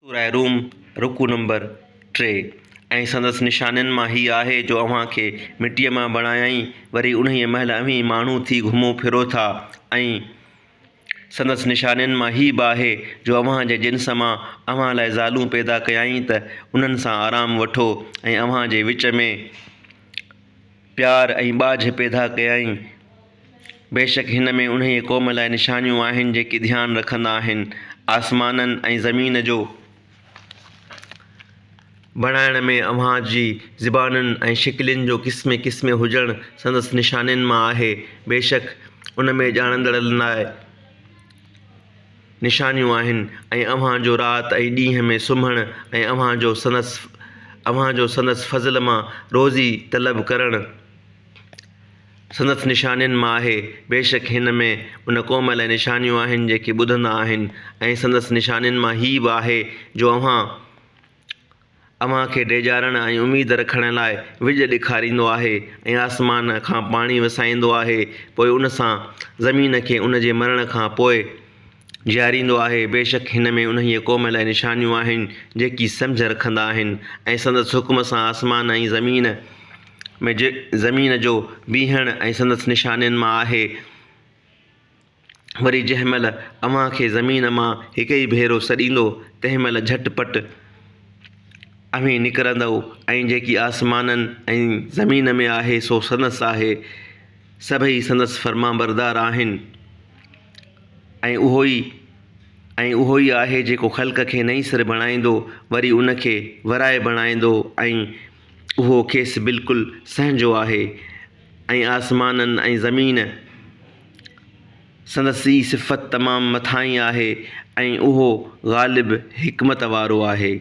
سوره روم، رڪوع نمبر ٽي، ۽ سندس نشانين مان هي آهي جو اوهان کي مٽيء مان بڻايائين وري انهيء مهل اوهين ماڻهو ٿي گهمو ڦرو ٿا ۽، سندس نشانين مان هي به آهي جو اوهان جي جنس مان اوهان لاء زالون پيدا ڪيائين ته انهن سان آرام وٺو ۽ اوهان جي وچ ۾ پيار ۽ ٻاجهه پيدا ڪيائين. بيشڪ هن ۾ انهيء قوم لاء نشانيون آهن جيڪي ڌيان رکندا آهن. آسمانن ۽ زمين جو بڻائڻ ۾ اوهان جي زبانن ۽ شڪلين جو قسمين قسمين هجڻ سندس نشانين مان آهي. بيشڪ ان ۾ ڄاڻندڙن لاء نشانيون آهن ۽ اوهان جو رات ۽ ڏينهن ۾ سمهڻ ۽ اوهان جو سندس اوهان جو سندس فضل مان روزي طلب ڪرڻ سندس نشانين مان آهي، بيشڪ هن ۾ ان قوم لاء نشانيون آهن جيڪي ٻڌندا آهن ۽ سندس نشانين مان هي به آهي جو اوهان اوهان کي ڊيڄارڻ ۽ اميد رکڻ لاء وڄ ڏيکاريندو آهي ۽ آسمان کان پاڻي وسائيندو آهي پوء ان سان زمين کي ان جي مرڻ کان پوء جياريندو آهي، بيشڪ هن ۾ انهيء قوم لاء نشانيون آهن جيڪي سمجهه رکندا آهن ۽ سندس حڪم سان آسمان ۽ زمين ۾ زمين جو بيهڻ ۽ سندس نشانين مان آهي وري جنهن مهل اوهان کي زمين مان هڪ ئي ڀيرو سڏيندو تنهن مهل جهٽ پٽ اوهين نڪرندؤ ۽ جيڪي آسمانن ۽ زمين ۾ آهي سو سندس آهي سڀئي سندس فرمانبردار آهن. ۽ اهو ئي ۽ اهو ئي آهي جيڪو خلق کي نئين سر بڻائيندو وري ان کي ورائي بڻائيندو ۽ اهو کيس بلڪل سهنجو آهي ۽ آسمانن ۽ زمين سندس ئي صفت تمام مٿانهين آهي ۽ اهو غالب حڪمت وارو آهي.